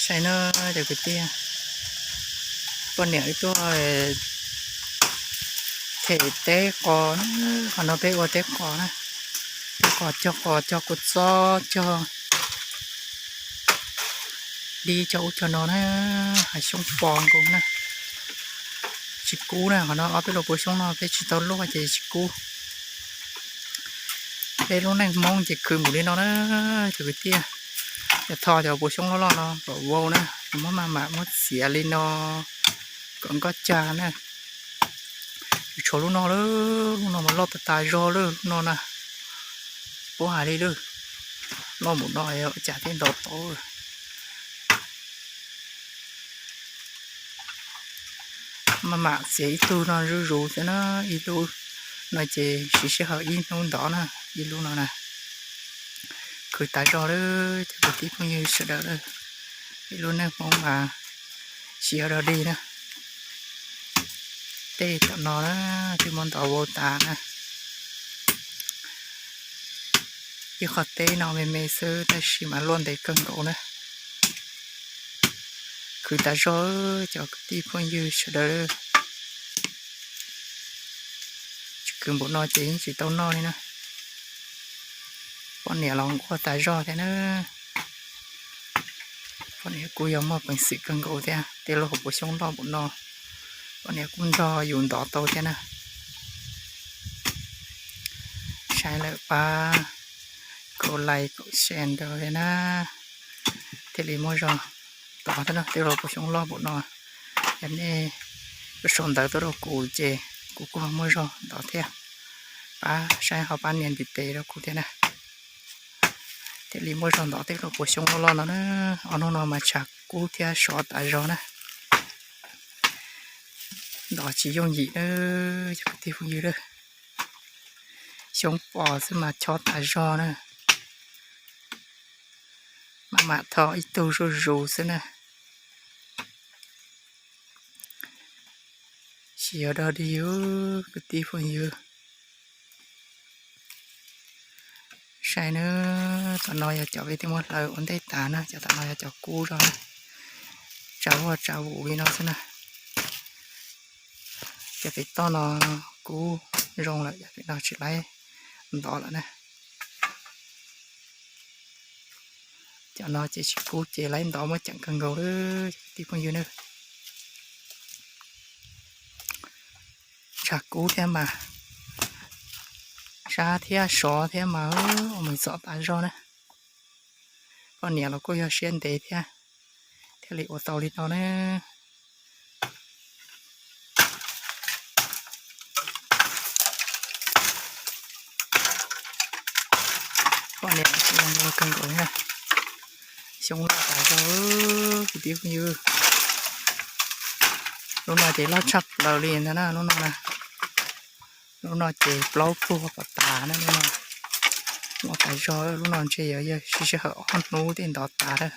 Saib na cov kwv tij, poj niam wb tuaj them teb qos, qhov no peb ua teb qos na, teb qos cog qos cog kua txob cog dib cog ub cog no na, hav xyoob pos nkaus na. Tsis kub na, qhov no ob peb lub puas xyoob no peb tsis tau luaj ces tsis kub. Peb lub neej Hmoob ces khwv npaum li no na cov kwv tij. Yog tho cov puas xyoob loj loj no kom vau na, muab maj mam muab txiav li no kom nkoj cag na. Yuav tshuav lub no lawm, lub no mas loj tas tas zog lawm lub no na. Tsis paub hais li lawm, loj npaum no ua cas thiaj ntov tau. Maj mam txiav ib tug no zuj zus xwb na, ib lub no ces siv sij hawm ib hnub ntov na, ib lub no na. Khwv tas zog lawm cov kwv tij phooj ywg sawv daws lawm, ib lub neej Hmoob mas siv ua dog dig na. Tej tom no na twb muab ntov vau tas na. Ib qhov teb no me me xwb tab sis mas luaj ntev kawg nkaus na. Khwv tas zog cov kwv tij phooj ywg sawv daws. Tsis khwv npaum no ces yeej tsis tau noj li na. Poj niam los nquag tas zog thiab na. Poj niam kuj yog muaj peev xwm kawg nkaus thiab, tej lub hauv paus xyoob loj npaum no, poj niam kuj nrog yus ntov tau thiab na. Saib lawm pab kaum like kaum share rau thiab na, thiaj li muaj zog ntov thiab na. Tej lub hauv paus xyoob loj npaum no, yog nej sau ntawv tuaj rau kuv ces kuv kuj ho muaj zog ntov thiab. Pab saib ho pab nias ntiv tes rau kuv thiab na, thiaj li muaj zog ntov tej lub hauv paus xyoob loj loj no na. Ob hnub no mas tshav kub thiab sov tas zog na. Ntov tsis yooj yim na cov kwv tij phooj ywg lawm. Xyoob pos xwb mas chob tas zog na. Maj mam tho ib tug zuj zus xwb na. Siv ua dog dig kwv tij phooj ywg. Saib na, tom no yog cov peb twb muab hlawv ua ntej tas na, cov tom no yog cov kub zog na. Tsav vuj tsav vus li no xwb na. Cov pem toj no kub zoo lawm, cov pem no tsis laib ntov lawm na. Cov no ces tsis kub ces laib ntov muaj ceem kawg nkaus lawm cov kwv tij phooj ywg na. Tshav kub thiab mas, sab thiab sov thiab mas, ua meem txom tas zog na. Poj niam los kuj yog siab ntev thiab, thiaj li ua tau li no na. Poj niam kawg nkaus na, xyoob loj tas zog kwv tij phooj ywg. Lub no ces loj tshaj plaws li ntag na, lub no na. Lub no ces plaub puag pom tas na, lub no loj tas zog, lub no ntshe yuav yog siv sij hawm ob hnub thiaj ntov tas lawm.